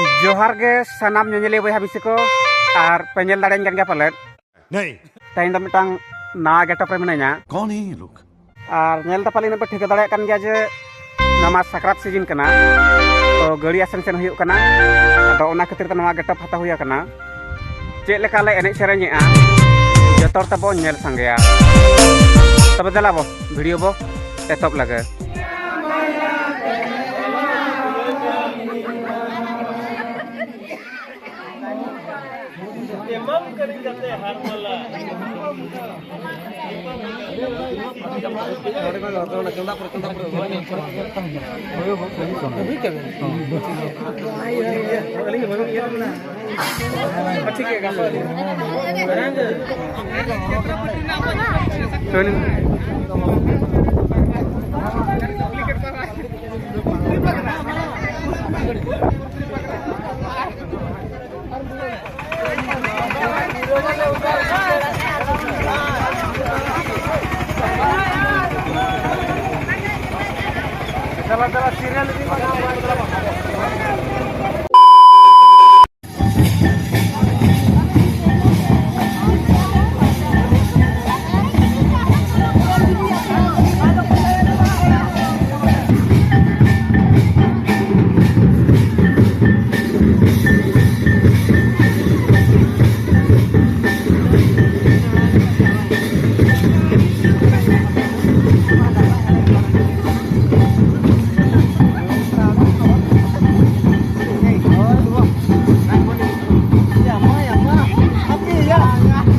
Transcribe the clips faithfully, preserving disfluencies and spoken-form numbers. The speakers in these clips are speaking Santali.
ᱡᱚᱦᱟᱨ ᱜᱮ ᱥᱟᱱᱟᱢ ᱧᱮᱧᱮᱞᱤᱭᱟᱹ ᱵᱚᱭᱦᱟ ᱢᱤᱥᱤ ᱠᱚ, ᱟᱨ ᱯᱮ ᱧᱮᱞ ᱫᱟᱲᱮᱭᱟᱹᱧ ᱠᱟᱱ ᱜᱮᱭᱟ ᱯᱟᱞᱮᱫ᱾ नहीं। ᱛᱮᱦᱮᱧ ᱫᱚ ᱢᱤᱫᱴᱟᱝ ᱱᱟᱣᱟ ᱜᱮᱴᱟᱯ ᱨᱮ ᱢᱤᱱᱟᱹᱧᱟ᱾ कौन है ये लोग? ᱟᱨ ᱧᱮᱞ ᱛᱮ ᱯᱟᱞᱮ ᱤᱱᱟᱹᱜ ᱯᱮ ᱴᱷᱤᱠᱟᱹ ᱫᱟᱲᱮᱭᱟᱜ ᱠᱟᱱ ᱜᱮᱭᱟ ᱡᱮ ᱱᱚᱣᱟ ᱢᱟ ᱥᱟᱠᱨᱟᱛ ᱥᱤᱡᱤᱱ ᱠᱟᱱᱟ, ᱛᱚ ᱜᱟᱹᱲᱤ ᱟᱥᱮᱱ ᱥᱮᱱ ᱦᱩᱭᱩᱜ ᱠᱟᱱᱟ᱾ ᱟᱫᱚ ᱚᱱᱟ ᱠᱷᱟᱹᱛᱤᱨ ᱛᱮ ᱱᱚᱣᱟ ᱜᱮᱴᱟᱯ ᱦᱟᱛᱟᱣ ᱦᱩᱭ ᱟᱠᱟᱱᱟ᱾ ᱪᱮᱫ ᱞᱮᱠᱟ ᱞᱮ ᱮᱱᱮᱡ ᱥᱮᱨᱮᱧᱮᱜᱼᱟ, ᱡᱚᱛᱚ ᱦᱚᱲ ᱛᱮᱵᱚ ᱧᱮᱞ ᱥᱟᱸᱜᱮᱭᱟ᱾ ᱛᱚᱵᱮ ᱫᱮᱞᱟ ᱵᱚ, ᱵᱷᱤᱰᱤᱭᱳ ᱵᱚ ᱮᱛᱚᱦᱚᱵ ᱞᱮᱜᱮ᱾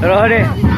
Rohde.